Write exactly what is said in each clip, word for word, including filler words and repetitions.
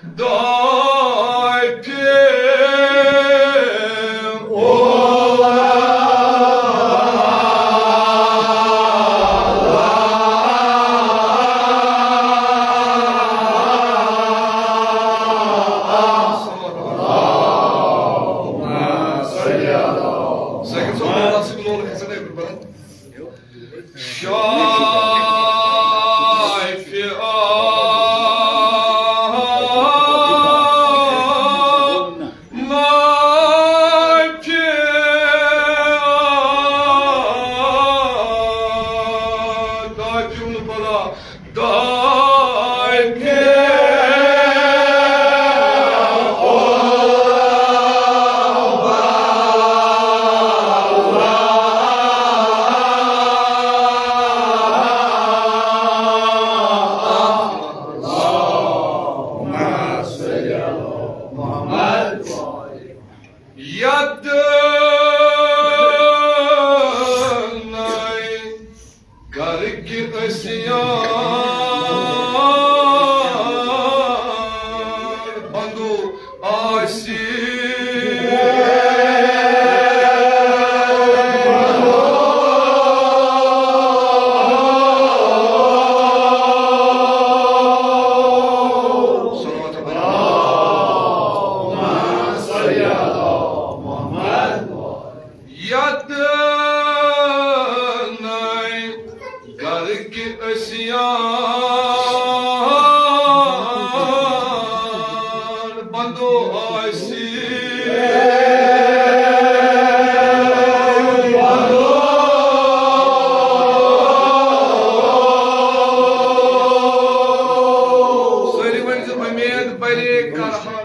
دافع یتھ نَے گرٕکۍ أسۍ یار بندو آسی۔ یتھ نَے گرٕکۍ أسۍ یار بندو آسی۔ سٲری ؤنۍ زِ اُمید بَرے کرہا۔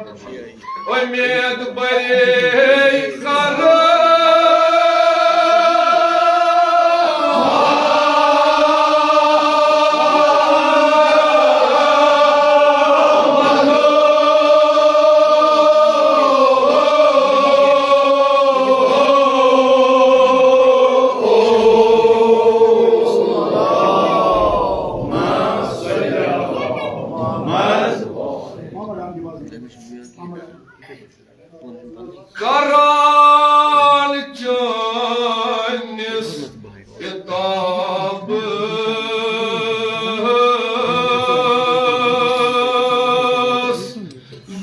اُمید بَرے کرہا۔ کران چٲنِس کِتابس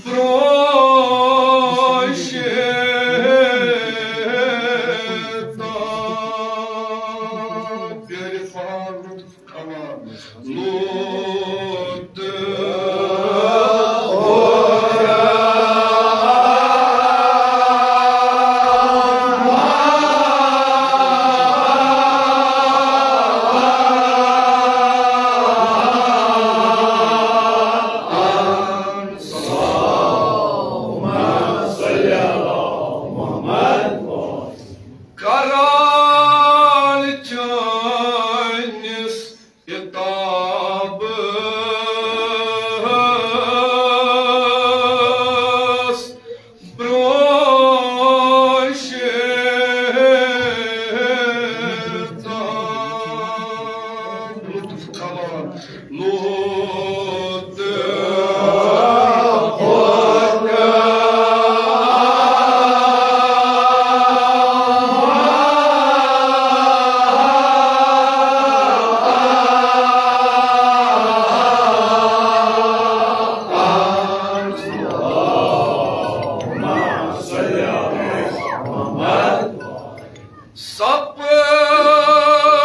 برونٛہہ شیطان۔ پیارِ فرحان لطف کھوان۔ لوٗط۔ کران چٲنِس کِتابس برونٛہہ شیطان۔ لطف کھوان۔ لوٗط۔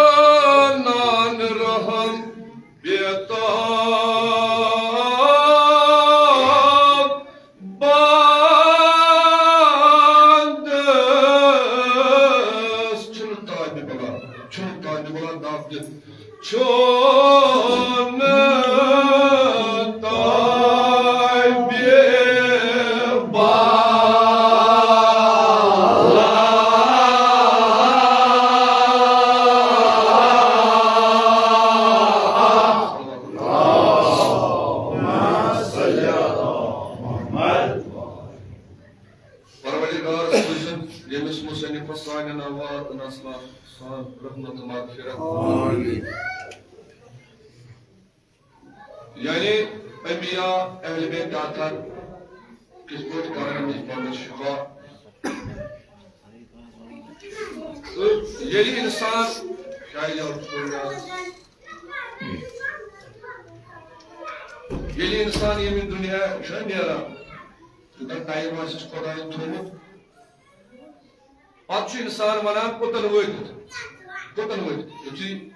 سپنان رحم بیتاب بندس۔ چھُنہٕ تابِ بلا، چھُنہٕ تابِ بلا دب دِتھ۔ چھُنہٕ تابِ بلا۔ پروردگار سوٗزِن، ییٚمِس مُصنِفَس سانٮ۪ن آوار نسلَن سان رحمت و مغفرت۔ آمین۔ یعنی انبیاء، اہل بیت اطہر کِتھ پٲٹھۍ کرن أمِس بندس شفا؟ تہٕ ییٚلہِ انسان، شاید یورٕ چھُ کوٚرمُت آز، ییٚلہِ انسان ییٚمہِ دُنیا چھُنہ نیران، یوٗتاہ ٹایم آسٮ۪س خۄدایَن تھوٚومُت، پتہٕ چھُ انسان ونان، کوٚتن وٲتِتھ، کوٚتن وٲتِتھ؟ یُتھُے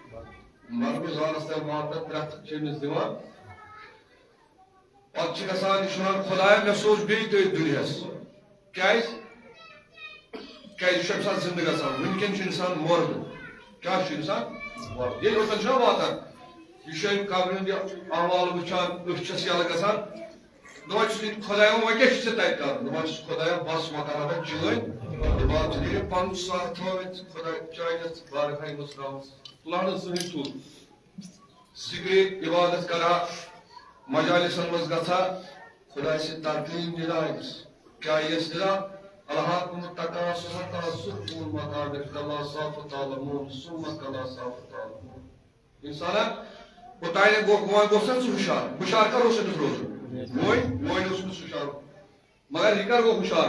مرنُک زانس تام واتان، پرٛٮ۪تھ چھِ أمِس دِوان۔ پتہٕ چھِ گژھان، یہِ چھُ وَنان، "خۄدایا، مےٚ سوز بیٚیہِ تٔتھۍ دُنیاہَس۔" کیٛازِ؟ کیٛازِ یہِ چھُ اَمہِ ساتہٕ زِندٕ گژھان۔ وٕنکٮ۪ن چھُ اِنسان مُردٕ۔ کیٛاہ چھُ اِنسان؟ مُردٕ۔ ییٚلہِ اوٚتَن چھُنہ واتان، یہِ چھُ اَمہِ قبرِ ہُنٛد یہِ احوال وٕچھان، أچھ چھَس یَلہٕ گژھان۔ دَپان چھُس، "خۄدایا، وۄنۍ کیٛاہ چھُ ژےٚ تَتہِ کَرُن؟" دَپان چھُس، "خۄدایا، بَس، وۄنۍ کَرٕ بہٕ چٲنۍ عبادت۔" ییٚلہِ پَنُن سَر تھٲوِتھ خۄداے چانہِ یَتھ بارگاہہِ منٛز ترٛاوُن، تُلہٕ ہا نہٕ زٕہٕنۍ تھوٚد۔ ذکر عبادت کران، مجالسن منٛز گژھان، خدائے سٕنٛز ترتیب دِنہٕ أمِس۔ کیٛاہ یِیَس دِنہٕ؟ "ألهاكم التكاثر حتى زرتم المقابر، كلا سوف تعلمون، ثم كلا سوف تعلمون۔" انسانا، اوٚتانۍ گوٚو، وۄنۍ گوٚژھ نا ژٕ ہُشار۔ ہُشار کر اوس أمِس روزُن؟ وۄنۍ، وۄنۍ اوس أمِس ہُشار۔ مگر یہِ کر گوٚو ہُشار؟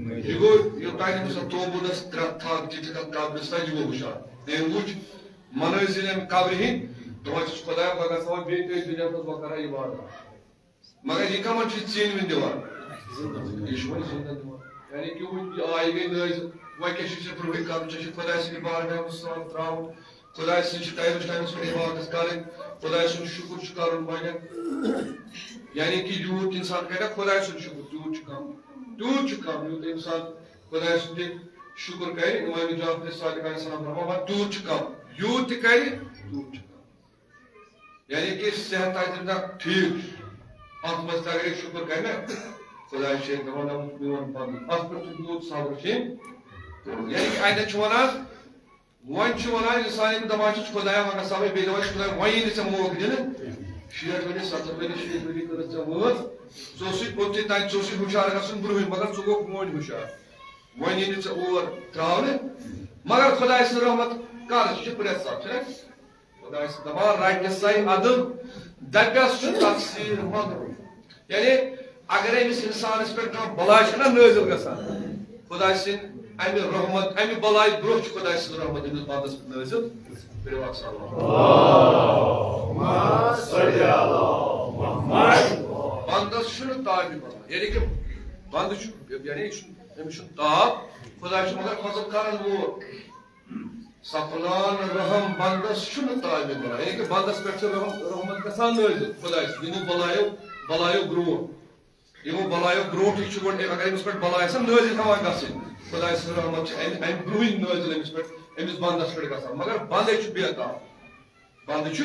یہِ گوٚو یوٚتانۍ أمِس اَتھ توبوٗدَس ترٛےٚ تھَکھ چھِ تِتھَن قبرِس تَتہِ، یہِ گوٚو ہُشار۔ أمۍ وٕچھ منٲزِل اَمہِ قبرِ ہِنٛدۍ، دوٚپُن چھُس، "خۄدایا، بہٕ گژھٕ ہا وۄنۍ بیٚیہِ تٔتھۍ دُنیاہَس منٛز، بہٕ کَرٕ ہا عبادت۔" مگر یہِ کَمَن چھُ ژیٖنوٕنۍ دِوان؟ یہِ چھُ وۄنۍ زِندَن دِوان۔ یعنی کہِ وۄنۍ یہِ آیہِ گٔے نٲزِل، وۄنۍ کیٛاہ چھُ ژےٚ برٛونٛہٕے کَرُن؟ ژےٚ چھُ خۄداے سٕنٛدِ بارگاہہِ منٛز سر ترٛاوُن۔ خۄداے سٕنٛز چھِ ٹایمَس ٹایمَس پٮ۪ٹھ عبادت کَرٕنۍ، خۄداے سُنٛد شُکُر چھُ کَرُن وۄنۍ۔ یعنی کہِ یوٗت اِنسان کَرِ خۄداے سُنٛد شُکُر، تیوٗت چھُ کَم، تیوٗت چھُ کَم۔ یوٗت اِنسان خۄداے سُنٛد تہِ شُکُر کَرِ، اِمام جعفر صادق علیہ السلام فرماوان، تیوٗت چھُ کَم، یوٗت تہِ کَرِ، تیوٗت چھُ کَم۔ یعنی کہِ صحت آسہِ تٔمِس ٹھیٖک چھُ، اَتھ منٛز تہِ اَگرے شُکُر کَرِ نا، خۄداے چھُ دَپان، "نہ، میون بنٛدٕ، اَتھ پٮ۪ٹھ چھُ میون صبر چھُ أمۍ کوٚرمُت۔" یعنی کہِ اَتٮ۪تھ چھُ وَنان، وۄنۍ چھُ وَنان اِنسان، ییٚمِس دَپان چھُس، "خۄدایا، وۄنۍ گژھٕ ہا بہٕ بیٚیہِ دۄہ چھُ خۄدایا، وۄنۍ یی نہٕ ژےٚ موقعہٕ دِنہٕ۔ شیٹھ ؤری، ستتھ ؤری، شیٹھ ؤری کٔرٕتھ ژےٚ وٲنٛس، ژٕ اوسُے اوٚتتھٕے تَتہِ، ژٕ اوسُے ہُشار گژھُن برٛونٛہٕے، مگر ژٕ گوٚکھ وۄنۍ ہُشار۔ وۄنۍ یی نہٕ ژےٚ اور ترٛاونہٕ۔" مگر خۄداے سٕنٛز رحمت کر چھِ؟ یہِ چھِ پرٛٮ۪تھ ساتہٕ، چھِنہ؟ خۄداے سٕنٛز دَپان، "رَٹہِ سَے عدل، دَپٮ۪س چھُ تقصیٖر مَنٛدُن۔" یعنی اگر أمِس اِنسانَس پٮ۪ٹھ کانٛہہ بَلاے چھَنہ نٲزِل گژھان، خۄداے سٕنٛدِ اَمہِ رحمت، اَمہِ بَلایہِ برٛونٛہہ چھُ خۄداے سٕنٛز رحمت أمِس بَندَس پٮ۪ٹھ نٲزِل۔ کٔرِو اَکھ صلوات۔ اللهم صل علی محمد۔ بَندَس چھُنہٕ تابِ بَلاے، یعنی کہِ بَندٕ چھُ، یعنی یہِ چھُنہٕ، أمِس چھُنہٕ تاب، خۄداے چھُ مگر فضل کرن وول۔ سپنان رحم بندس چھُنہٕ تابِ بَلاے، یعنی کہِ بندس پٮ۪ٹھ چھِ رحم، رحمت گژھان نٲزِل۔ خۄداے سٕنٛز یِمو بَلایو، بَلایو برٛونٛٹھ، یِمو بَلایو برٛونٛٹھٕے چھُ گۄڈٕ، اگر أمِس پٮ۪ٹھ بَلاے آسن نٲزِل ہٮ۪وان گژھٕنۍ، خۄداے سٕنٛز رحمت چھِ اَمہِ، اَمہِ برٛونٛہٕے نٲزِل أمِس پٮ۪ٹھ، أمِس بندس پٮ۪ٹھ گژھان۔ مگر بندے چھُ بے تاب۔ بنٛدٕ چھُ،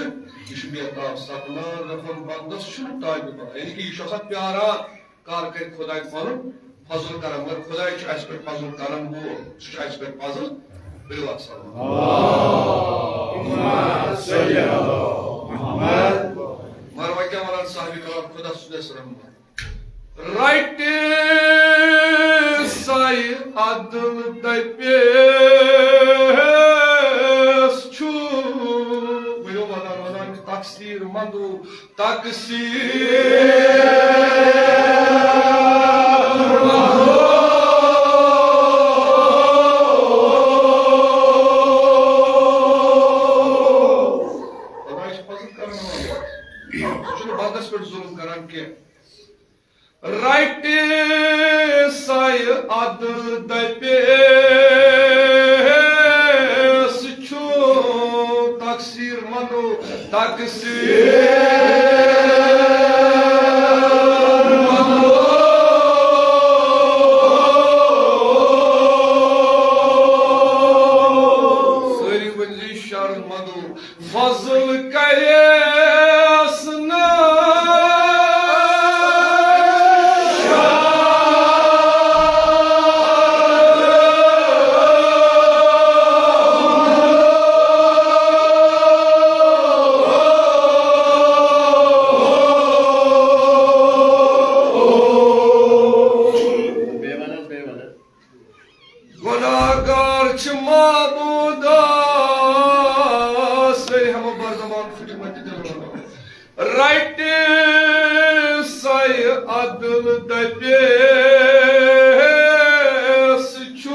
یہِ چھُ بے تاب۔ سپنان رحم بندس چھُنہٕ تابِ بَلاے، یعنی کہِ یہِ چھُ آسان پیاران، کر کرِ خۄداے پنُن فضل کرم، مگر خۄداے چھُ اَسہِ پٮ۪ٹھ فضل کرم وول، سُہ چھُ اَسہِ پٮ۪ٹھ فضل۔ بِلوا سلام۔ اللهم صل علی محمد۔ مگر وۄنۍ کیٛاہ وَنان صاحبِ کلام، خۄدا سُنٛد اَسہِ رحم۔ رٹہِ سَے عدل دَپٮ۪س چھُ۔ ؤنِو وَنان وَنان تقصیٖر مَنٛدو، تقصیٖر مَنٛدو۔ خۄداے چھُ فضل کرن وول۔ سُہ چھُنہٕ بندس پٮ۪ٹھ ظُلُم کران کینٛہہ۔ رٹہِ سَے عدل دَپٮ۪س چھُ تقصیٖر مَنٛدو، تقصیٖر مَنٛدو۔ سٲری ؤنۍ زِ شرمَنٛدو۔ فضل کریس نہ گناہگار چھ معبودا، سٲری ہٮ۪مو برداشت۔ عدل دپیس چھُ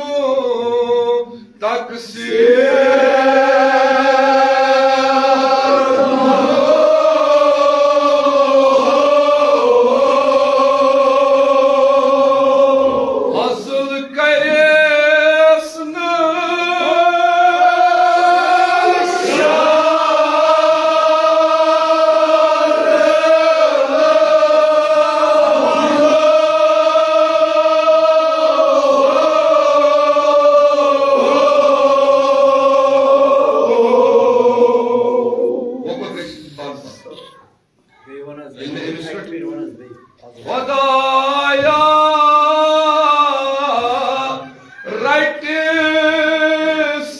تقصیر۔ فضل کریس نہٕ وۄنۍ کوٚت گژھِ بنٛد؟ بیٚیہِ وَن حظ، بیٚیہِ وَن حظ، بیٚیہِ۔ خۄدایا، رَٹہِ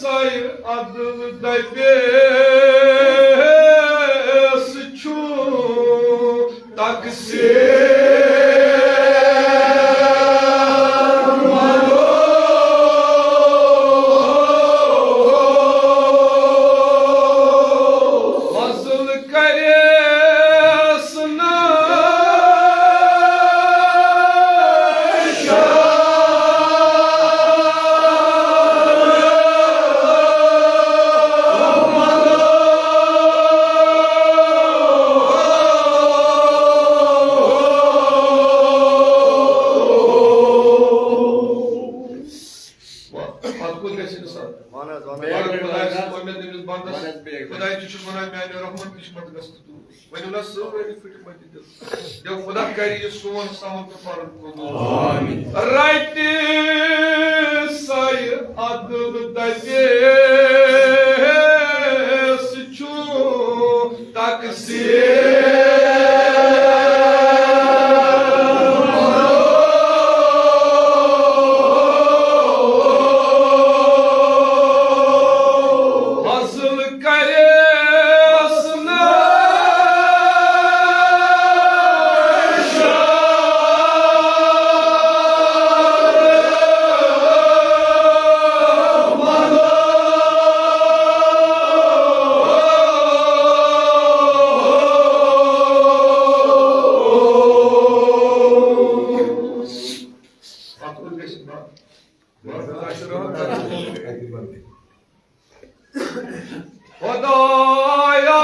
سَے عدل دَپیس چھُ تقصیر۔ فضل کریس نہٕ پتہٕ کوٚت گژھِ اِنسان؟ وَن حظ، وَن حظ۔ گۄڈٕ خۄداے سٕنٛز اُمید أمِس بنٛدَس۔ وَن حظ بیٚیہِ۔ خۄداے، ژٕ چھُکھ وَنان، میٛانہِ رحمت نِش مت گژھ تہٕ دوٗر۔ ؤنِو نا سٲری پھٕٹمٕتۍ دِل۔ دِیِو خۄدا کَرِ یہِ سون سَوَل تہٕ فرض قبوٗل۔ آمین۔ رَٹہِ سَے عدل دَپیس چھُ تقصیر۔ فضل کریس نہٕ پتہٕ کوٚت گژھِ؟ خۄدایا،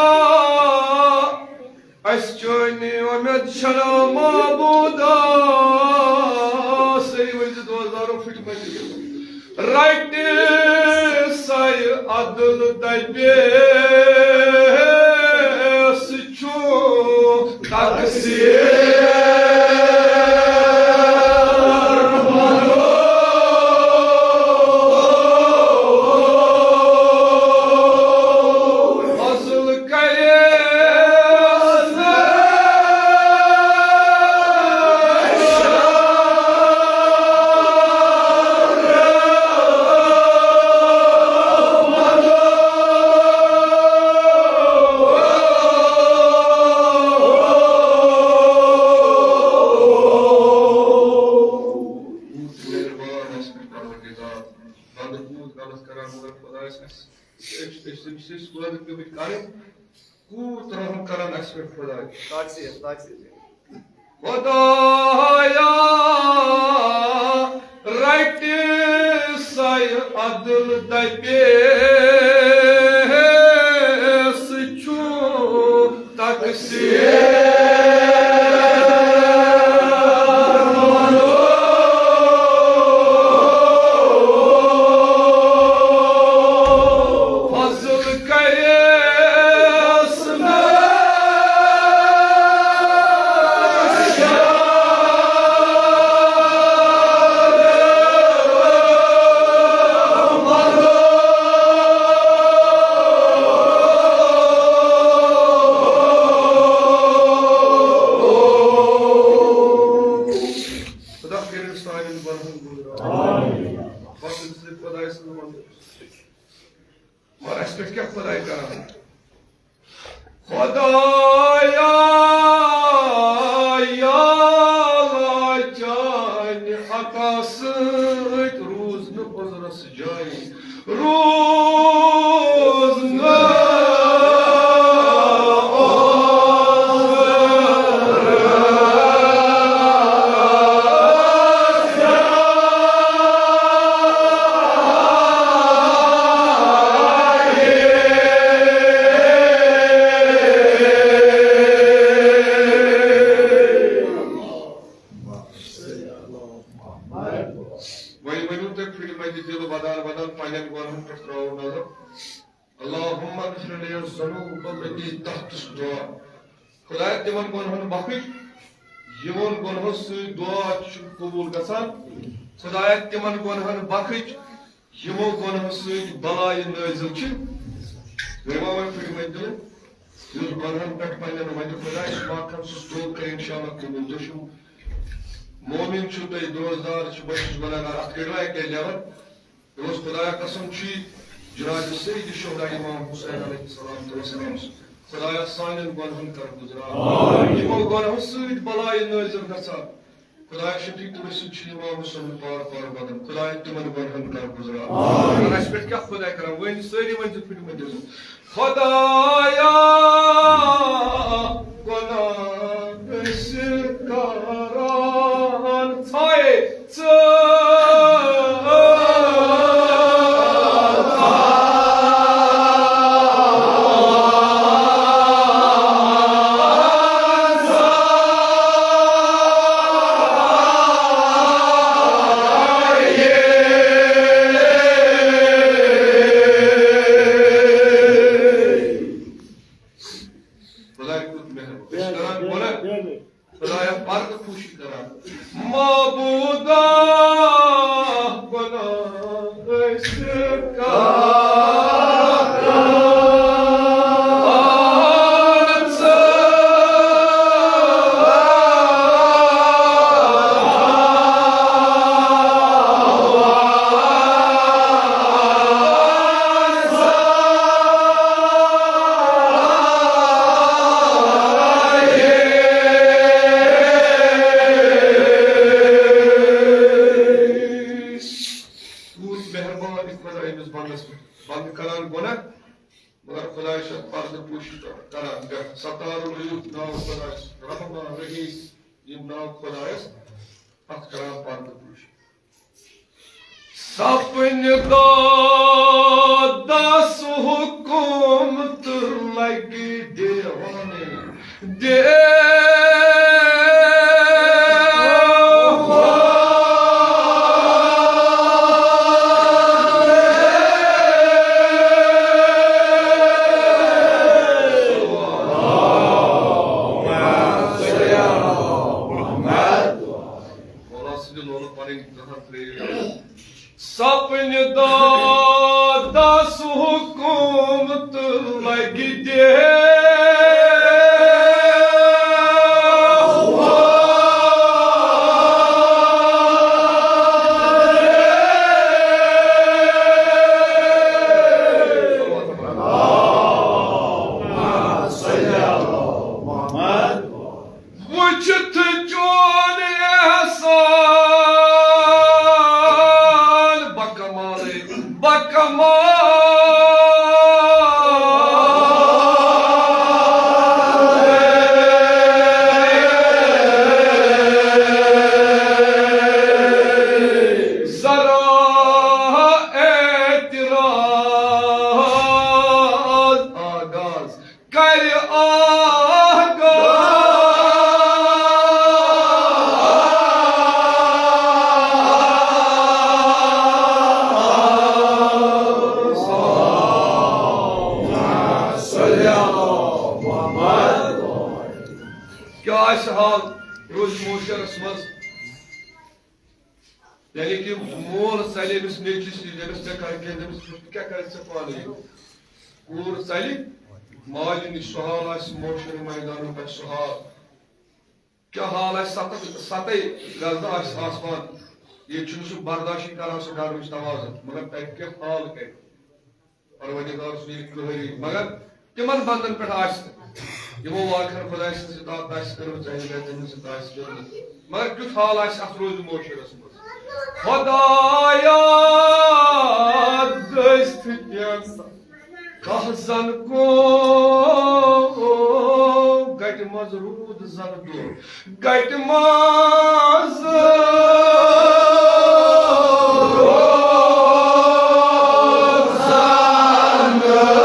اَسہِ چٲنۍ اُمید چھَنا معبوٗدا؟ سٲری ؤنۍ زِ دُعا دارو پھٕٹمٕتۍ۔ رَٹہِ سَے عدل دَپیس چھُ تقصیر۔ فضل کریس نہٕ مہربان آسہِ پروردگار، بندٕ کوٗت غلط کران، مگر خۄداے سٕنٛدِ أسۍ، أسۍ، أسۍ، أسۍ، أسۍ وٲدٕ پیٚمٕتۍ کرٕنۍ، کوٗت رحم کران اَسہِ پٮ۪ٹھ خۄداے۔ تاکہِ، تاکہِ۔ خۄدایا، رَٹہِ سَے عدل دَپیس چھُ تقصیر۔ فضل کریس نہٕ خۄدا کٔرِن سانٮ۪ن گۄناہن ہُنٛد غفران۔ آمین۔ بس أمِس سۭتۍ خۄداے سٕنٛز وَنُن۔ مگر اَسہِ پٮ۪ٹھ کیٛاہ خۄداے کران؟ خۄدایا، یا اللہ، چانہِ عطا سۭتۍ روٗز نہٕ عذرس جٲیی۔ روٗز نہٕ عذرس اللهم اغفر لي الذنوب التي تحت الصدور. خدایا، تِمن گۄنہن بخش، یِمن گۄنہو سۭتۍ دعا چھُ قبول گژھان۔ خدایا، تِمن گۄنہن بخش، یِمو گۄنہو سۭتۍ بلایہِ نٲزِل چھِ۔ وۄنۍ ما وۄنۍ پھٕٹمٕتۍ دِلہٕ، یُس گۄنہن پٮ۪ٹھ پننٮ۪ن وَنہِ خدایا، سُہ ما کھن سُہ سُہ قبول، تُہۍ چھِو مومن، چھِو تُہۍ دوستدار، چھِ بہٕ چھُس گۄنہگار، اَتھ کٔرِو اَکہِ لَٹہِ لیوَر۔ دوٚپمَس، خۄدایا قسم چھُ، جناب سید شہدا امام حسین علیہ الصلوۃ والسلام سُنٛد۔ خۄدایا، سانٮ۪ن گۄنہَن کر گُزران۔ یِمو گۄنہو سۭتۍ بلایہِ نٲزِل گژھان۔ خۄدایا، شفیع تہٕ رسید چھِ امام حسین پار پار بدن۔ خۄدایا، تِمَن گۄنہَن کر گُزران۔ اَسہِ پٮ۪ٹھ کیٛاہ خۄداے کران؟ وۄنۍ سٲری ؤنۍ زِ پھٕٹمٕتۍ ٲسِو۔ خۄدایا، گۄناہ ٲسۍ کران ژھاے ژٕ۔ خۄداے کیُتھ مہربان۔ أسۍ چھِ کران گۄناہ۔ خۄدایا پردٕ پوشی کران۔ معبودا، گۄناہ أسۍ کران۔ کوٗت مہربان یہِ خۄداے أمِس بندس پٮ۪ٹھ۔ بندٕ کران گۄناہ، مگر خۄداے چھُ پردٕ پوشی کران۔ ستار العیوب ناو خۄدایس، رحمان رحیم یِم ناو خۄدایس، اتھ کران پردٕ پوشی۔ سپنہِ دۄدس حُکُم تہٕ لگہِ دیوانہٕ۔ دیوانہٕ۔ مولا سٕنٛدِ لولہٕ پنٕنۍ زہر ترٛٲوِتھ۔ سپنہِ دۄدس حُکُم تہٕ لگہِ دیوانہٕ۔ وٕچھِتھ چون احسان بکمالے، بکمال۔ ذرا اعتراض آغاز۔ کرِ آغاز۔ کیٛاہ آسہِ حال روزِ محشرس منٛز؟ یعنی کہ مول ژلہِ أمِس نیٚچوِس نِش، دَپٮ۪س، "ژےٚ کر کینٛہہ؟" دَپٮ۪س، "ژٕ کیٛاہ کرکھ ژےٚ پانہٕ ییٚتہِ؟" کوٗر ژلہِ مالہِ نِش، سُہ حال آسہِ محشر میدانُک، آسہِ سُہ حال۔ کیٛاہ حال آسہِ؟ ستتھ، ستَے غزلہٕ آسہِ آسمان۔ ییٚتہِ چھُنہٕ سُہ برداشٕے کران، سُہ گرمٕچ توازن۔ مگر تَتہِ کیٛاہ حال کرِ؟ پروردگار سُنٛد یہِ قہری، مگر تِمن بندن پٮ۪ٹھ آسہِ نہٕ، یِمو واقعن خۄداے سٕنٛز اطاعت آسہِ کٔرمٕژ، اہل بیتن ہٕنٛز اطاعت آسہِ کٔرمٕژ، مگر کیُتھ حال آسہِ اتھ روزِ محشرس منٛز؟ خۄدایا، دٔسۍ تھٕکٮ۪ن قحزن کو گٹہِ منٛز روٗد زن دۄہ۔ گٹہِ منٛز روزان گوٚو۔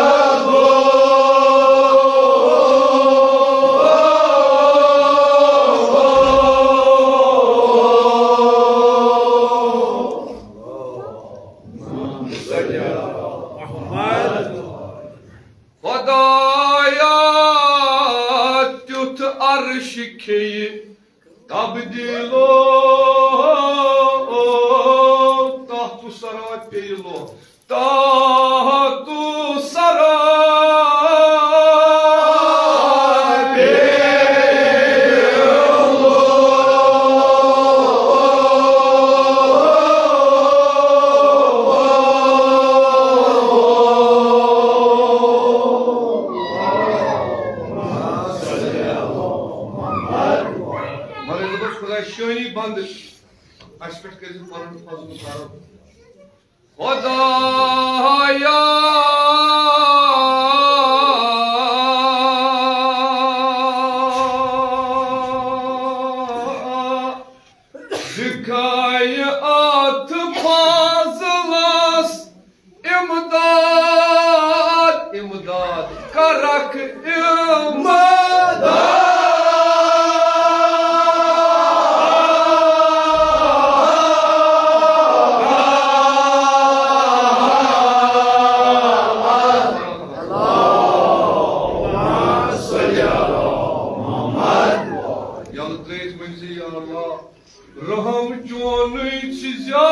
کھیٚیہِ تبدیٖلو، تحت الثری پیٚیہِ لوٚہ، تحت الثری پیٚیہِ لوٚہ۔ مگر دوٚپُس، خۄداے شٲنی بنٛد، اَسہِ پٮ۪ٹھ کٔرۍزِ پنُن فضل و کرم۔ خۄدایا، دِکھایہِ اَتھ فضلس امداد، امداد کرکھ امداد۔ یلہٕ ترٲیِتھ ؤنۍ زِ، یا اللہ، رحم چونُے چھِ زیادٕ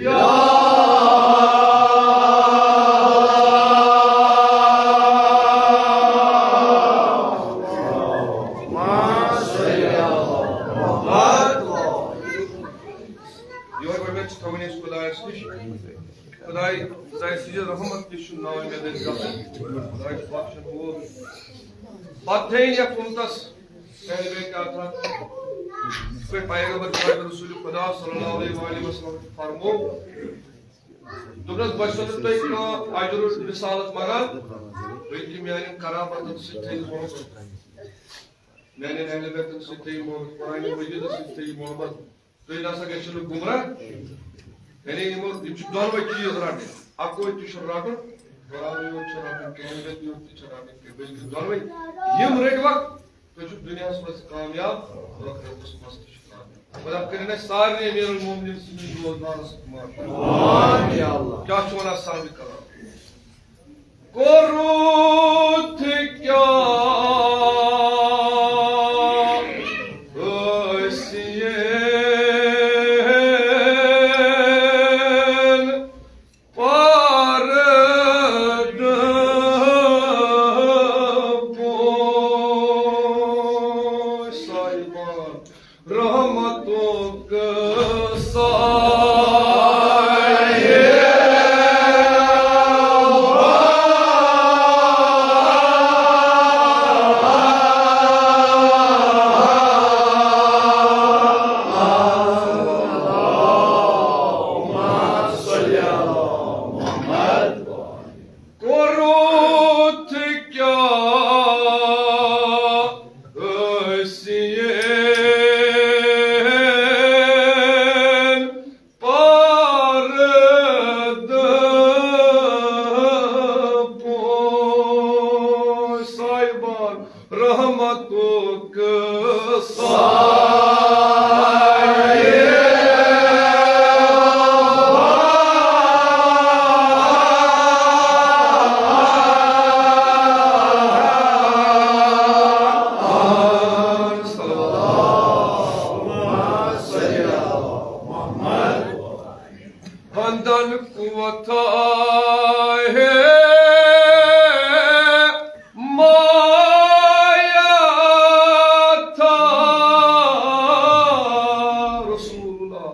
یا۔ یِہوٚے گۄڈٕنٮ۪تھ چھِ تھاوٕنۍ أسۍ خۄدایَس نِش۔ خۄداے، خۄداے سٕنٛزِ رحمت تہِ چھُ نااُمید اَسہِ گژھُن۔ خۄداے چھُ بخشَن وول۔ پتہٕ تھٲیِن یَتھ اُمتَس اہل بیت اطہر، یِتھ پٲٹھۍ پیغمبر جناب رسول خدا صلی اللہ علیہ وآلہ وسلم فرموو، دوٚپنَس، بہٕ چھُسو نہٕ تۄہہِ کانٛہہ اجر و رسالت منٛگان، بلکہِ میٛانٮ۪ن قرابتن سۭتۍ تھٲیِو محبت، میٛانٮ۪ن اہل بیتن سۭتۍ تھٲیِو محبت، قرآن مجیدس سۭتۍ تھٲیِو محبت۔ تُہۍ نسا گٔژھِو نہٕ گمراہ۔ یعنی یِمو، یِم چھِ دۄنوَے چیٖز رَٹٕنۍ۔ اَکوے تہِ چھُ رَٹُن، قرآنٕے یوت چھُ رَٹُن، کینٛہہ بدعت تہِ چھُ رَٹُن، کینٛہہ، بلکہِ دۄنوَے یِم رٔٹۍوَکھ، تُہۍ چھِو دُنیاہَس منٛز تہِ کامیاب، ٲخرتَس منٛز تہِ چھِ کامیاب۔ خۄدا کٔرِنۍ اَسہِ سارنٕے امیر المومنین سٕنٛدِس روزدارَس مَنٛز۔ آمین یا اللہ۔ کیٛاہ چھُ وَنان صاحبِ کلام؟ کوٚرُتھ کیٛاہ ٲسِیَن پردٕ پوش صاحبان؟ رحمتُک سایہِ۔ کوٚرُتھ کیٛاہ ٲسِیَن پردٕ پوش صاحبان؟ رحمتُک سایہِ۔ بندن کوتاہ ہے مایا تھا رسول اللہ،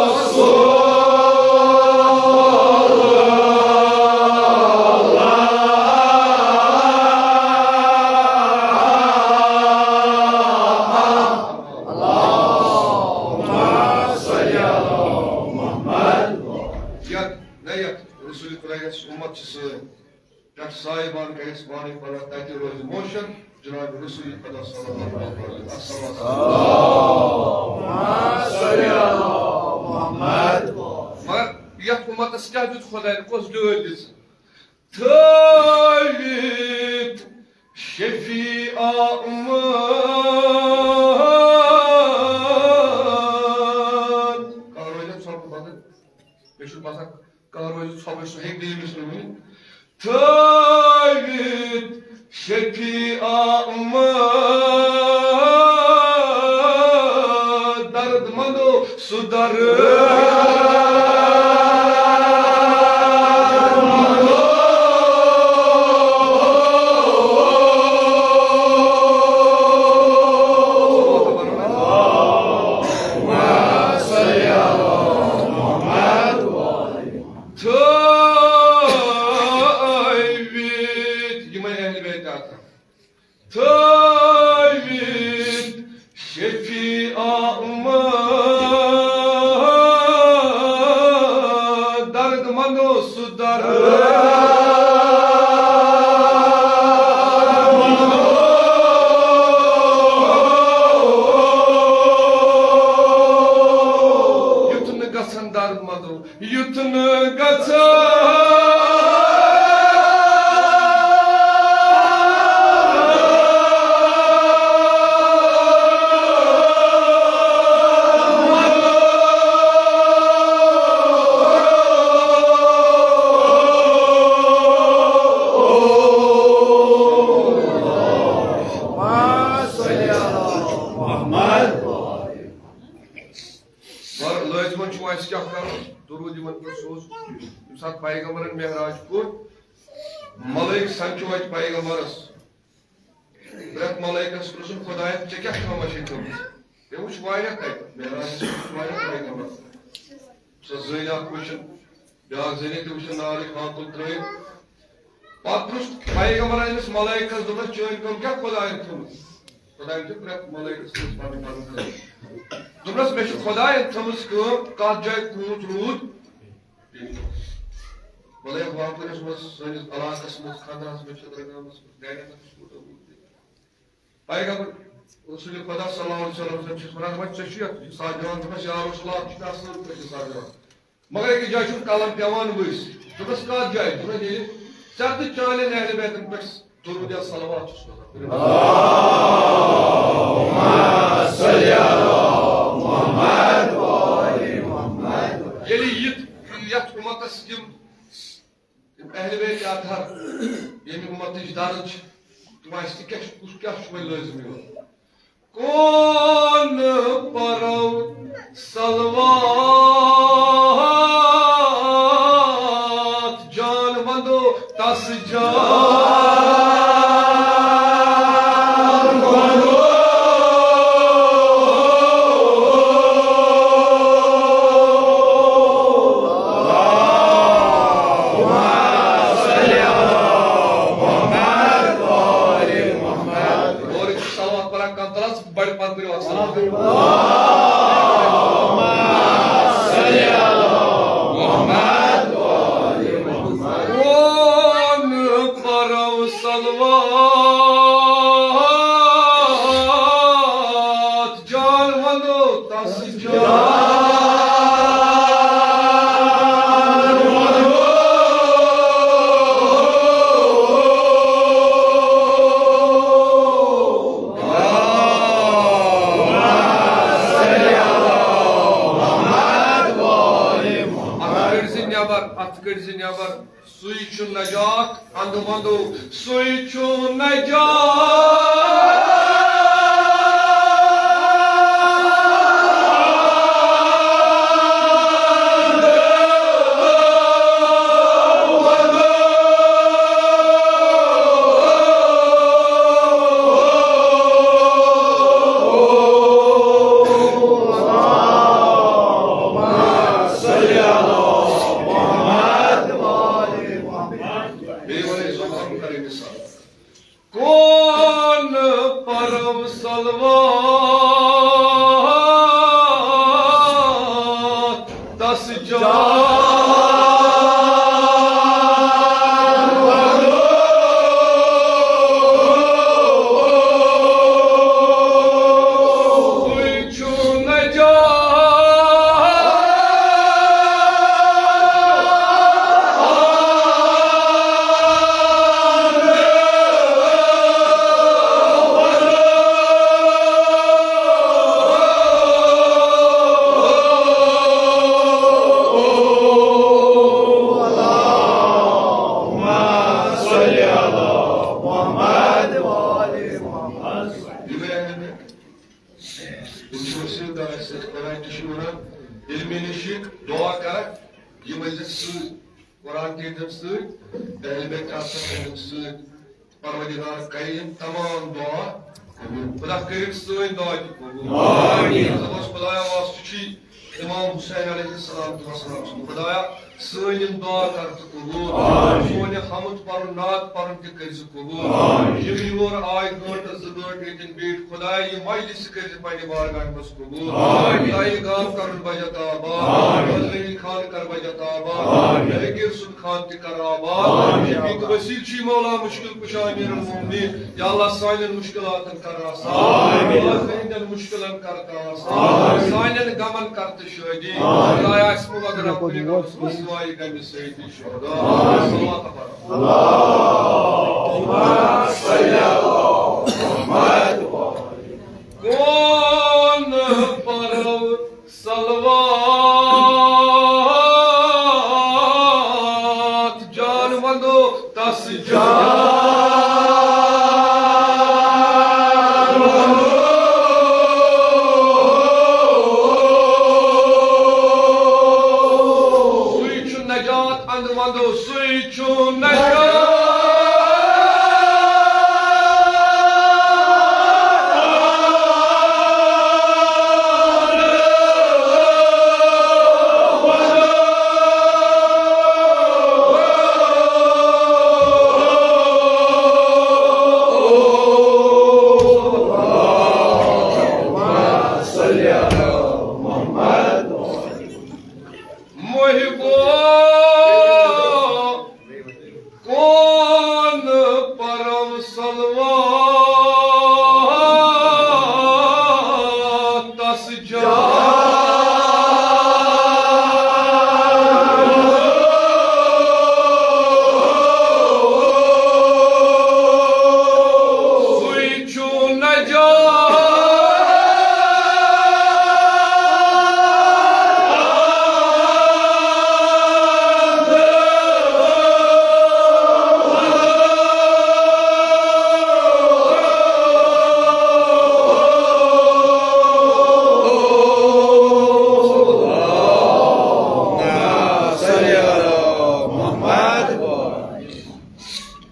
رسول اللہ۔ اللہم صل علی محمد۔ یتھ، نہ یتھ رسول خدایس امت چھِ سٲنۍ، پٮ۪ٹھ صاحبان کرٮ۪س پانے پناہ، تتہِ روزِ موشن جناب رسول خدا صلی اللہ علیہ وسلم۔ السلام۔ مگر یتھ امتس کیٛاہ دیُت خداین، کۄس ڈٲلۍ دِژ؟ تھٲوِتھ شفیع آمد۔ کانٛہہ روزِ اَتھ سۄرپہٕ بدل؟ مےٚ چھُنہٕ باسان کانٛہہ روزِ ژھۄپہٕ، سُہ ہیٚکہِ بیٚیہِ أمِس نہٕ ؤنِتھ۔ تھٲوِتھ شفیع آمد، درد مندو سُہ درد مندو۔ تھٲوِتھ یِمے اہل بیت آسن۔ تھٲوِتھ شفیع آمد، درد مندو سُہ درد۔ یُتھ نہٕ گژھن درد مندو یُتھ نہٕ گژھِ۔ مگر لٲزمَن چھُ اَسہِ کیٛاہ کَرُن؟ درود یِمن پٮ۪ٹھ سوز۔ ییٚمہِ ساتہٕ پیغمبرن معراج کوٚر، ملٲیِک سمکھیو اَتہِ پیغمبرس۔ پرٛٮ۪تھ ملٲیکس پرٛژھُن، خۄدایا، ژےٚ کیٛاہ کٲمہ چھے کٔرمٕژ؟ تٔمۍ وٕچھ واریاہ کتہِ، معراجس منٛز وٕچھ واریاہ پیغمبر۔ سۄ زٔنۍ اکھ وٕچھن، بیٛاکھ زٔنی تہِ وٕچھن نارٕچ پانہٕ تُل ترٲوِتھ۔ پتہٕ پرُژھ پیغمبرن أمِس ملٲیکس، دوٚپنس، چٲنۍ کٲم کیٛاہ خۄداین تھٲومٕژ؟ خۄداین چھِ پرٛٮ۪تھ ملٲیکس سۭتۍ پنٕنۍ پنٕنۍ کٲم۔ دوٚپنس، مےٚ چھِ خۄداین تھٲومٕژ کٲم، کتھ جایہِ کوٗت روٗد پیٚیہِ۔ ملٲیک واپٲرِس منٛز، سٲنِس علاقس منٛز، خانٛدرس منٛز، چھٔترٕ گامس منٛز، گرِ منٛز چھُ کوٗتاہ روٗد پیٚوان۔ پیغمبر رسول خدا صلی اللہ علیہ وسلم چھُس ونان، وۄنۍ ژےٚ چھُ یتھ، یہِ ساتھ دِوان، دوٚپمس، یا رسول اللہ، ژٕ چھُکھ اصل پٲٹھۍ یہِ ساتھ دِوان۔ مگر أکِس جایہِ چھُم قلم پٮ۪وان ؤسۍ۔ دوٚپمس، کتھ جایہِ؟ دوٚپمس، ییٚلہِ ژےٚ تہٕ چانٮ۪ن اہل بیتن پٮ۪ٹھ درود یا صلوات چھُس روزان۔ ییٚلہِ یِتھ، یتھ اُمتس یِم، یِم اہل بیت اطہر، ییٚمہِ اُمتٕچ درد چھِ، تِم اَسہِ تہِ کیٛاہ چھُ، کُس کیٛاہ چھُ وۄنۍ لٲزم یِوان؟ کون پرو صلوات جان وندو تس جان وندو۔ اور صلوات پران کم ترس بڑ پن کریو اکھ صلوات۔ کون پرو صلوات جان ونو تس جان۔ اتھ کٔڑۍ زِ نٮ۪بر، اتھ کٔڑۍ زِ نٮ۪بر۔ سُے چھُ نجات اندٕ وندو، سُے چھُ نجات۔ بیٚیہِ وَنو أسۍ وَنو کَرٕنۍ مِثال۔ کون پرو صلوات تس جان۔ ییٚلہِ مےٚ نِش یہِ دُعا کرکھ، یہِ مجلس سۭتۍ، قرآن کٔرۍ تٔمۍ سۭتۍ، دہلہِ بیت آسن تٔمۍ سۭتۍ، پروردگار کرِ یِم تمام دعا قبول۔ خدا کٔرِن سٲنۍ دعا تہِ قبول۔ آمین۔ خدایا، واسطہٕ چھُے امام حسین علیہ الصلوۃ والسلام سُنٛد۔ خدایا، سٲنۍ یِم دعا کر ژٕ قبول۔ آمین۔ سون یہِ حمد پرُن، نعت پرُن تہِ کٔرۍ زِ قبول۔ آمین۔ یِم یور آے گٲنٛٹہٕ زٕ گٲنٛٹہٕ ییٚتٮ۪ن بیٖٹھۍ، خدایا، یہِ مجلس تہِ کٔرۍ زِ پننہِ بارگاہہِ منٛز قبول۔ آمین۔ خدایا، یہِ گام کرُن بجت آباد۔ آمین۔ مدنی خان کر بجت آباد۔ آمین۔ فقیٖر سُنٛد خان تہِ کر آباد۔ آمین۔ شفیق وسیل چھُے مولا مشکل کشا امیر المومنین۔ یا اللہ، سانٮ۪ن مشکلاتن کر آسان۔ آمین۔ یا اللہ، سانٮ۪ن مشکلن کر آسان۔ آمین۔ سانٮ۪ن غمن کر تہٕ شٲدی۔ آمین۔ خدایا، اَسہِ مہٕ وغٲرٕ کُنہِ غمس منٛز سوائے غمِ سیدِ شہدا۔ آمین۔ صلوات پرو۔ اللہم صل علی محمد۔ کون پرو صلوات جان وندو تس جان وندو۔ سُے چھُ نجات اند وندو، سُے چھُ نجات۔ محبو، کون پرو صلوات تس جان سُے چھُ نجات۔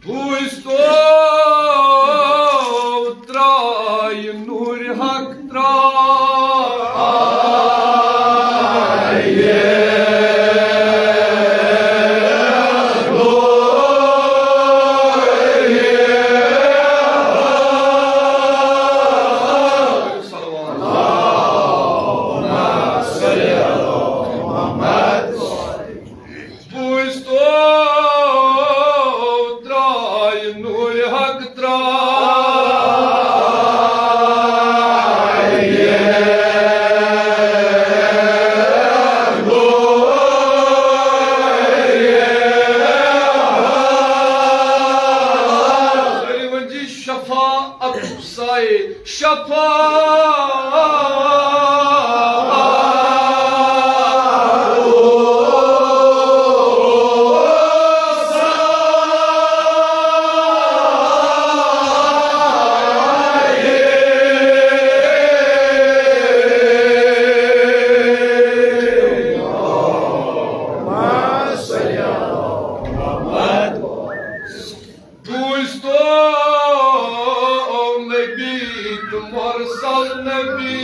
بوٗزتو ترٛایہِ نوٗرِ حق ترٛایہِ۔ بوٗزتو ترٛایہِ نوٗرِ حق ترٛایہِ۔ سٲری ؤنۍ زِ شفاعت سائے شفاعت۔ بوٗزتو نبی تہٕ مرسل نبی۔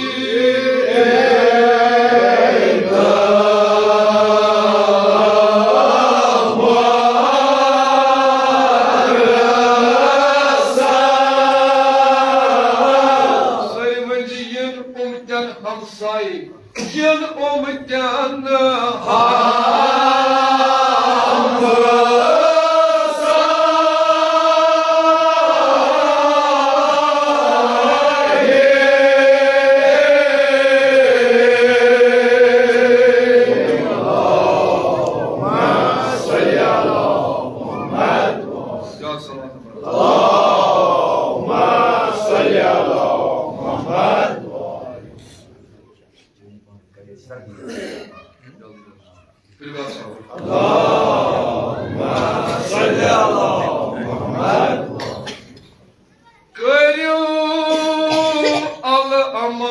سٲری ؤنۍ زِ یِن اُمتن ہمسایہِ۔ یِن اُمتن ہمسایہِ۔ اللہم صل علی محمد۔ کٔرِو الامان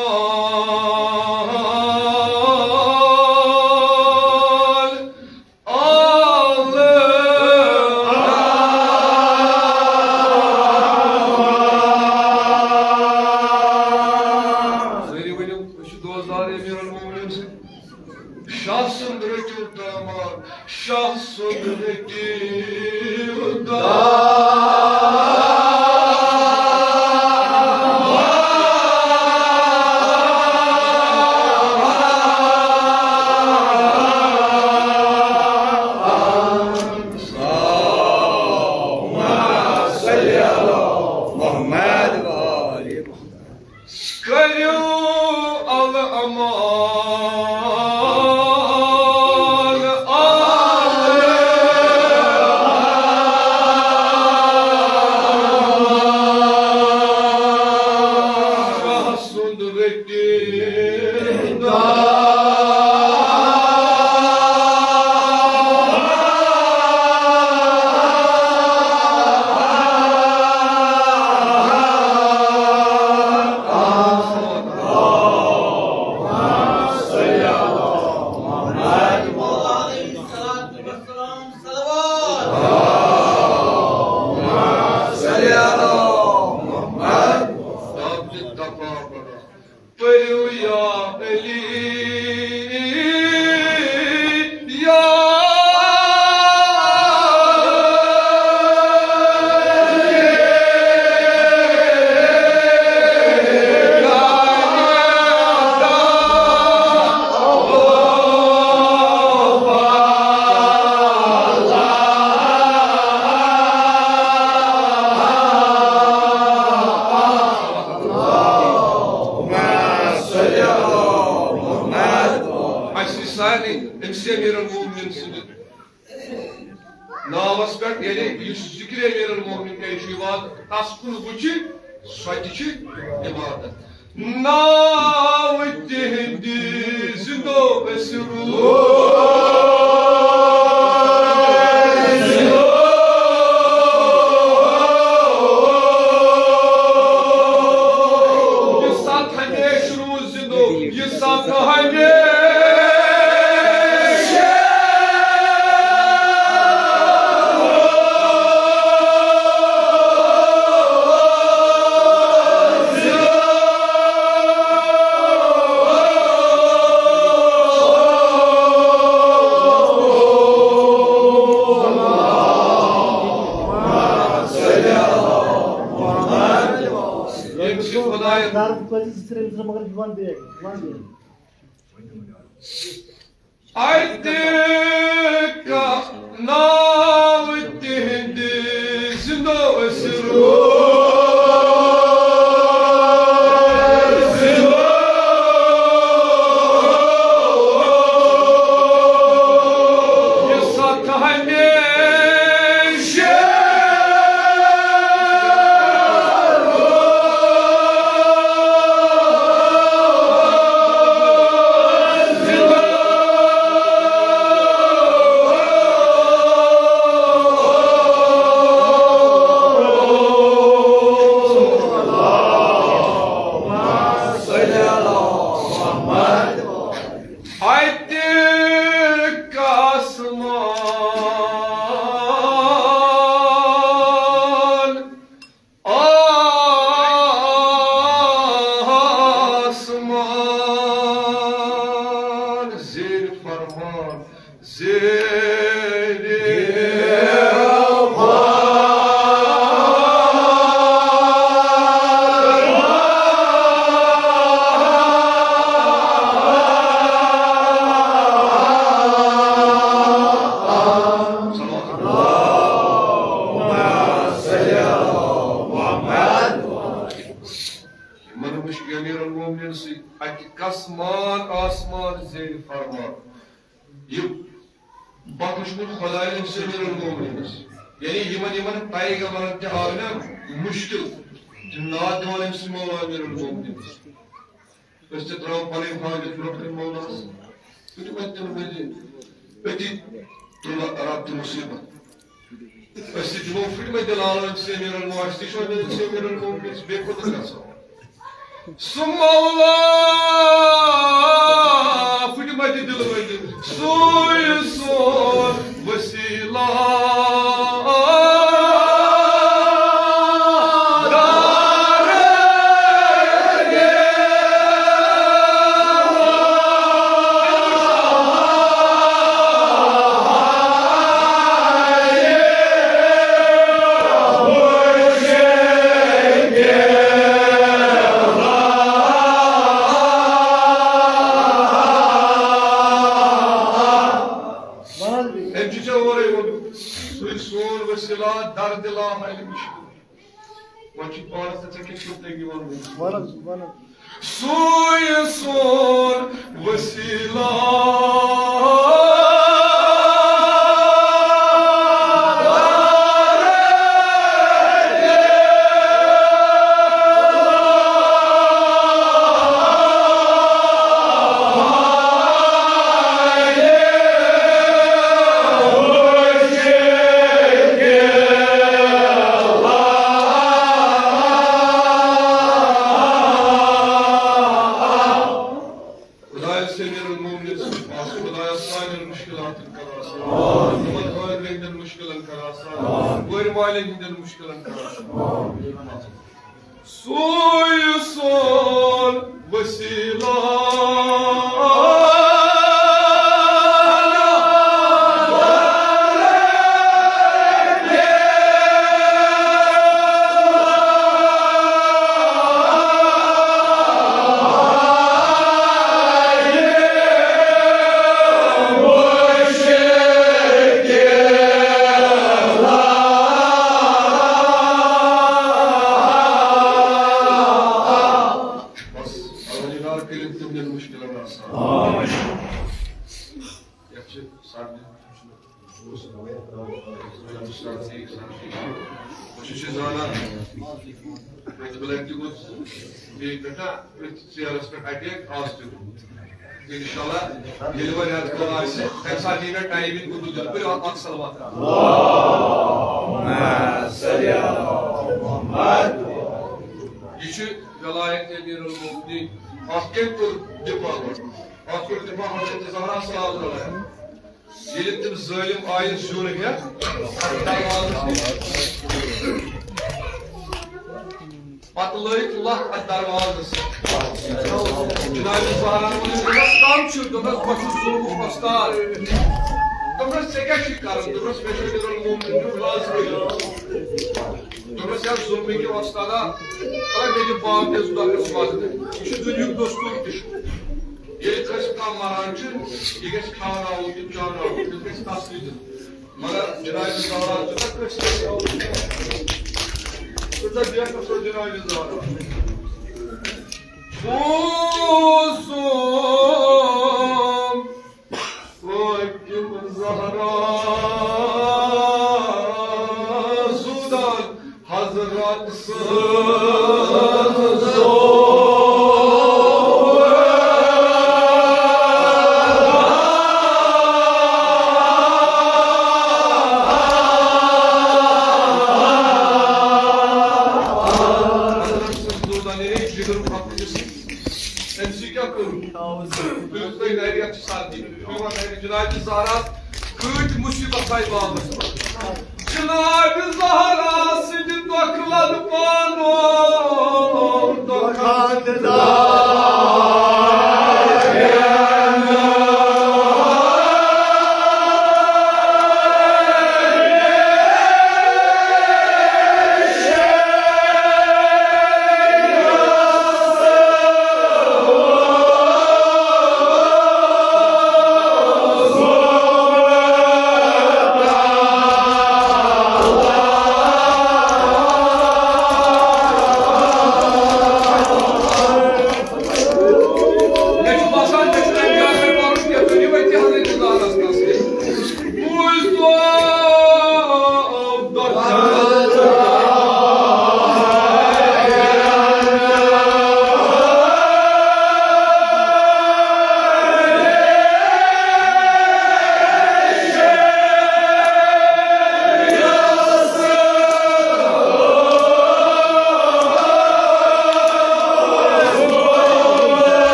شاہ سُنٛد رٔٹِو داماد، شاہ سُنٛد رٔٹِو داماد۔ اللهم صل على محمد وآل محمد۔ کٔرِو الامان شاہ سُنٛد رٔٹِو داماد۔ پٔرِو یا علی، یا اللهم صل على محمد۔ اَسہِ سارنٕے أمِس امیر المومنین سٕنٛدِ ناوس پٮ۪ٹھ، یعنی یُس ذکر امیر المومنین کرِ چھُ یِوان، تس کُن وٕچھِ، سۄ تہِ چھِ عبادت۔ ناو تِہنٛدِ زِندو أسۍ روٗزۍ۔ یہِ ساتھ ہمیشہٕ روٗز زِندو، یہِ ساتھ ہمیشہٕ۔ ییٚمہِ سۭتۍ خۄدایَن اَتہِ کا ناو تِہنٛدِ زِندو أسۍ روزِ۔ یہِ ساتھ ہمیشہٕ۔ اَتہِ آسمان، آسمان زیر فرمان، زیر یِمن وٕچھ امیر المومنین سۭتۍ اَتہِ کسمان آسمان زیر فرمان۔ یہِ بخشمُت خۄدایَن چھُ امیر المومنینس، یعنی یِمن، یِمن پیغمبرن تہِ آو نا مُشکِل، تِم ناد دِوان أمۍ سٕنٛدِ مولا امیر المومنینس۔ أسۍ تہِ ترٛاوو پنٕنۍ حاجت برٛونٛہہ کَنہِ مولاہَس۔ تُلِو وۄنۍ تِم مٔنٛزِم أتی تُلو رب تہِ مُصیٖبت۔ أسۍ تہِ دِمو پھٕٹمٕتۍ دِل عالم سیمیر المومنین، أسۍ تہِ چھِ وۄنۍ سیمیر المومنین، بیٚیہِ کوٚت گژھو؟ سُہ مولا پھٕٹمٕتۍ دِل وٲلۍ، سُے سون وسیلہ۔ وسیلہ، درد لا حل مشکل۔ وۄنۍ چھُ پانَس تہٕ ژےٚ کیٛاہ چھُے تٔمۍ یِوان وۄنۍ؟ وَن حظ، وَن حظ۔ سُے سون وسیلہ۔ خدایس امیر المومنین، خدایا سانٮ۪ن مشکلاتن کر آسان، یِمن حٲضرین ہٕنٛدٮ۪ن مشکلن کر آسان، وٲرۍ والٮ۪ن ہٕنٛدٮ۪ن مشکلن کر آسان۔ سُے سون وسیلہ۔ بس، پروردگار کٔرِن تِمن مشکلن آسان۔ یتھ چھِ سردی، سردی، سردی۔ بہٕ چھُس یہِ زانان، مےٚ دوٚپ، لگہِ تہِ گوٚو بیٚیہِ پٮ۪ٹھ نا، أتھۍ ژیرس پٮ۪ٹھ اٹیک آز تہِ گوٚو۔ انشاءاللہ ییٚلہِ وۄنۍ رٮ۪تہٕ کول آسہِ، تَمہِ ساتہٕ یی مےٚ ٹایمِنگ کُن تہٕ دیُن۔ کٔرِو اکھ صلوات۔ یہِ چھُ ولایت امیر المومنین۔ اَتھ کٔمۍ کوٚر دِفاع گۄڈٕ؟ اَتھ کوٚر دِفاع حضرت زہرا سلام علیہا۔ ییٚلہِ تِم ظٲلِم آیہِ زیُن ہٮ۪تھ دروازس نِش، پتہٕ لٲگۍ لکھ اتھ دروازس۔ جناب زہرا ووٚن، "أمِس کم چھُ؟" دوٚپنس، "بہٕ چھُس ظُلمُک وۄستاد۔" دوٚپنس، "ژےٚ کیٛاہ چھُے کرُن؟" دوٚپنس، "مےٚ چھُ امیٖر المومنین نیُن رازٕ کٔرِتھ۔" دوٚپنس، "یا ظُلمہٕ کہِ وۄستادا، اگر مےٚ دِ باغ دِس دۄکھس وۄزنہٕ۔ یہِ چھُ دُنیہُک دستوٗر تہِ چھُ۔ ییٚلہِ کٲنٛسہِ کانٛہہ مران چھُ، یہِ گژھِ کھیٛاوناوُن تہٕ چاوناوُن، تٔمِس گژھِ تسلی دیُن۔ مگر جناب زہرا چھُ نہ کٲنٛسہِ تہِ کھیٛاوُن۔ کۭژاہ بے قصر جناب زہرا۔ پوٗزُم فاطمہ زہرا زُدان حضرت سٕنٛز۔ حضرت سٕنٛز زُدان، یعنی جگر پھۄکہٕ چھِ سُہ۔ أمۍ سٕے کیٛاہ کوٚر؟ تُلِو تُہۍ نَرِ، یَتھ چھِ سردی۔ تُہۍ وَنان جناب زہرا کۭتۍ مُصیٖبت آیہِ بابَس پٮ۪ٹھ۔ جناب زہرا سٕنٛدِ دۄکھٕ لَد پانو دۄکھٕ۔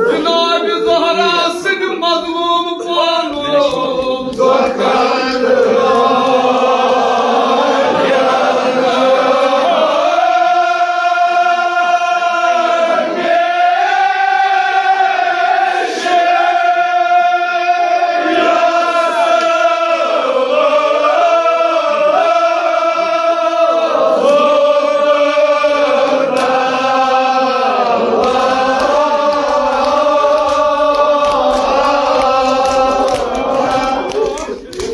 جناب زہرا سٕنٛدِ مظلوم پانو۔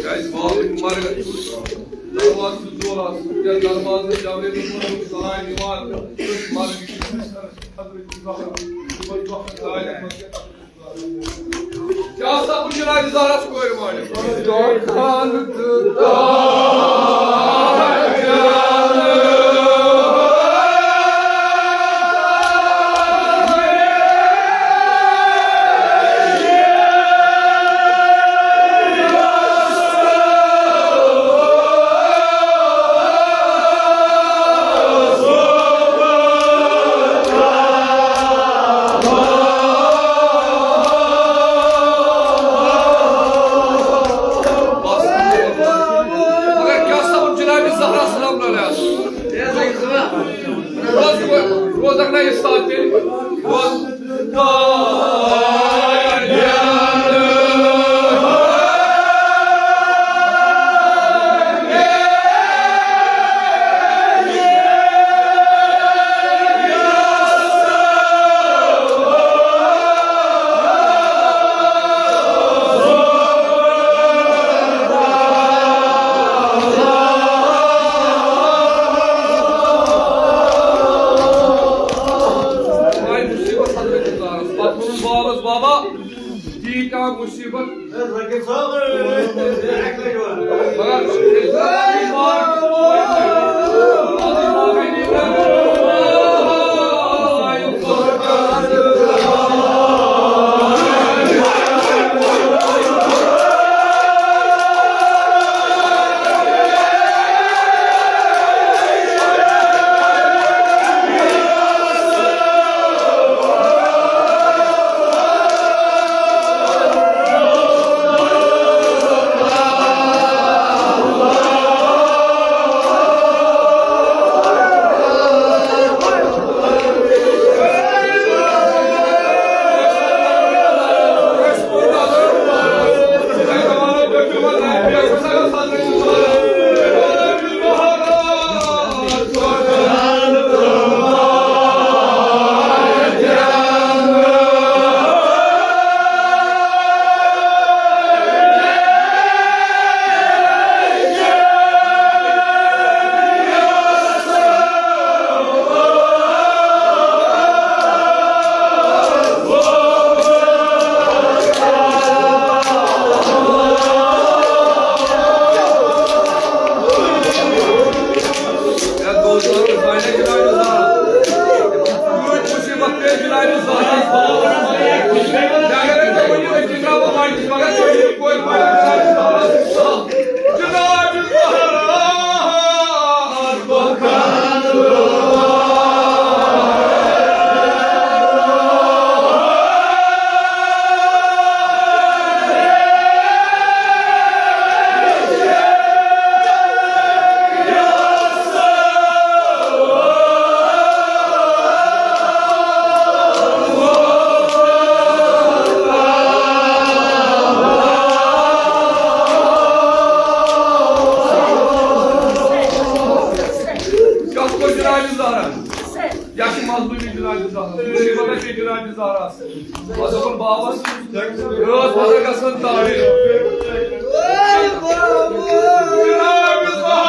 کیٛازِ باپٕنۍ مرگ دروازٕ ژور آسہٕ، یا دروازٕ جبریل سلام یِوان، تٔتھۍ مرگہِ کِس بسترس پٮ۪ٹھ حضرت زہرا، یِمن دۄکھٕ ژالٮ۪ن منٛز کیٛاہ سا کُنہِ جنازِ زہرس کورِ مٲلِس۔ دۄکھن تہٕ دۄکھن۔ مگر کیٛاہ سا ووٚن جناب زہرا سلام علیہا؟ روز، روزکھ نا یہِ ساتھ تیٚلہِ؟ روز۔ آے مُصیٖبت حضرت زہرس۔ پتہٕ ووٚنُن بابس، بابا، یی کانٛہہ مُصیٖبت؟ مگر جناب زہرا۔ اگر ژےٚ ؤنِو، أسۍ چھِ ترٛاوان وۄنۍ، مگر ژٕ چھُکھ کورِ پٲٹھۍ جناب زہرا۔ جناب زہرا۔ کتھ پٲٹھۍ جناب زہرا؟ یا چھِ مظلوٗمی جناب زہرا، مصیبت چھِ جناب زہرا۔ پتہٕ دوٚپُن بابس، ٲس پتہ گژھان تعریٖف۔ جناب زہرا،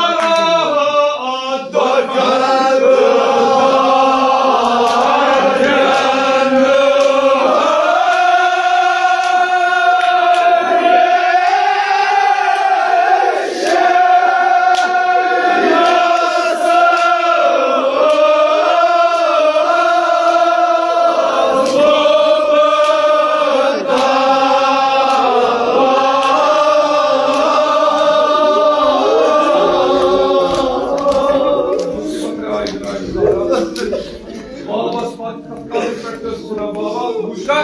بابس پتہٕ کتھ کتھ پٮ۪ٹھ تہِ اوس ونان، بابا، وٕچھ سا،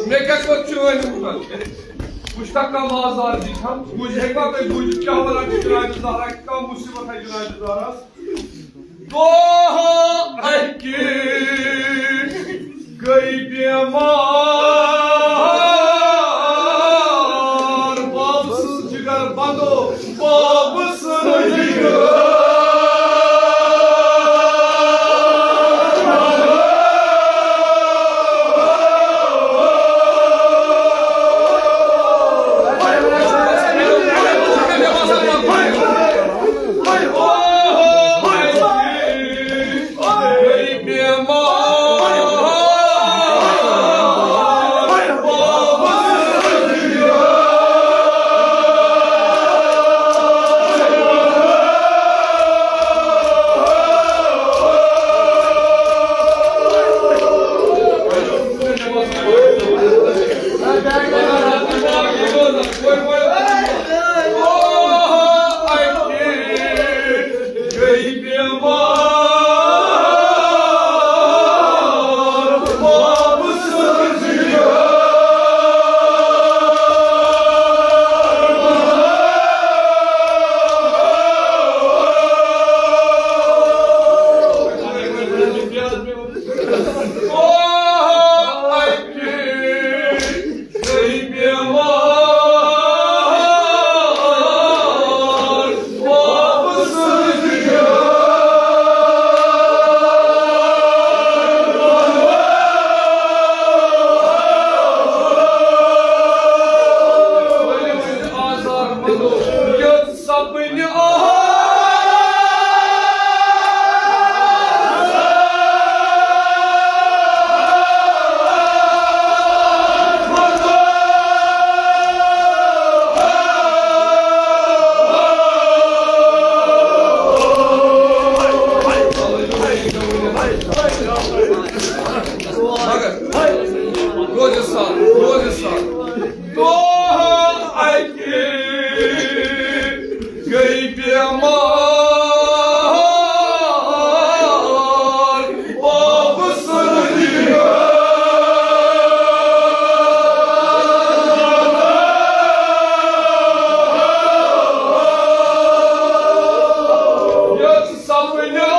مےٚ کیٛاہ کوٚر چٲنۍ اُمت؟ وٕچھ سا، کانٛہہ آزار دی ہم، بوٗزِتھ ہیٚکوا تُہۍ بوٗزِتھ کیٛاہ ونان چھِ جناب زہرا، کانٛہہ مُصیبت آسہِ جناب زہراہس؟ دۄہ اَکہِ گٔے بیمار، بابہٕ سُنٛد جگر بندو، بابہٕ سُنٛد جگر۔ مگر روزِ سان، روزِ سان۔ دۄہ اَکہِ گٔے بیمار، بابہٕ سٕنٛز یۄس سپنہٕ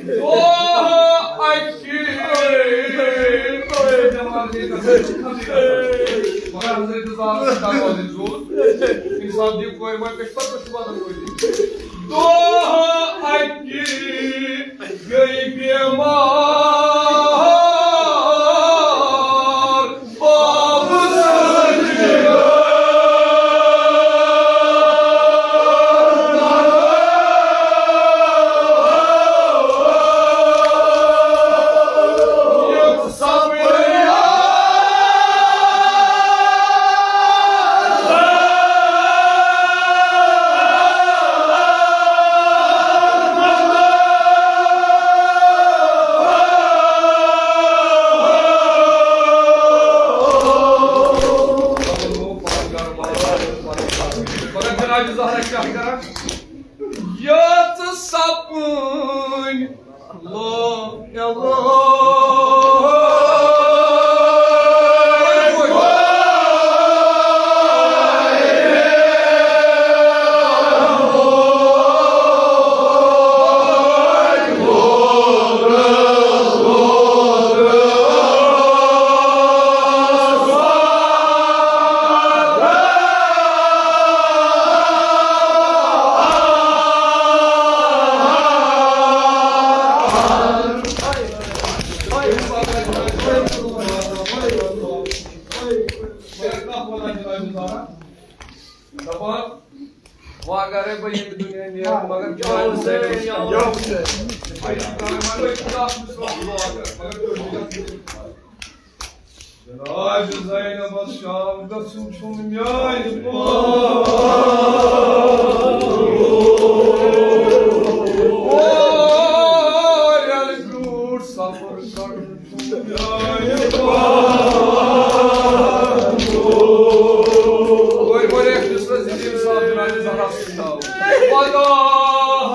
دۄہ اَکہِ۔ مگر حضرت زہرا چھِ دروازٕ زیوٗٹھ۔ اِنسان دِیِو کورِ ماجہِ پٮ۪ٹھ، پَتہٕ چھُ وَنان کورِ۔ دۄہ اَکہِ گٔے بیمار۔ دپان، وۄنۍ اگرے بہٕ ییٚمہِ دُنیا نیرٕ، مگر چانہِ سۭتۍ چھُس کران۔ جناب زینبس شام گژھُن چھُنہٕ میانہِ پانہٕ۔ ییٚلہِ برٛونٛٹھ سفر کرُن چھُنہٕ میانہِ پانہٕ۔ ؤرۍ ؤرۍ اکھ یُس نہٕ زندگی صاحب جناب زہرا سۭتۍ آو۔ خداہن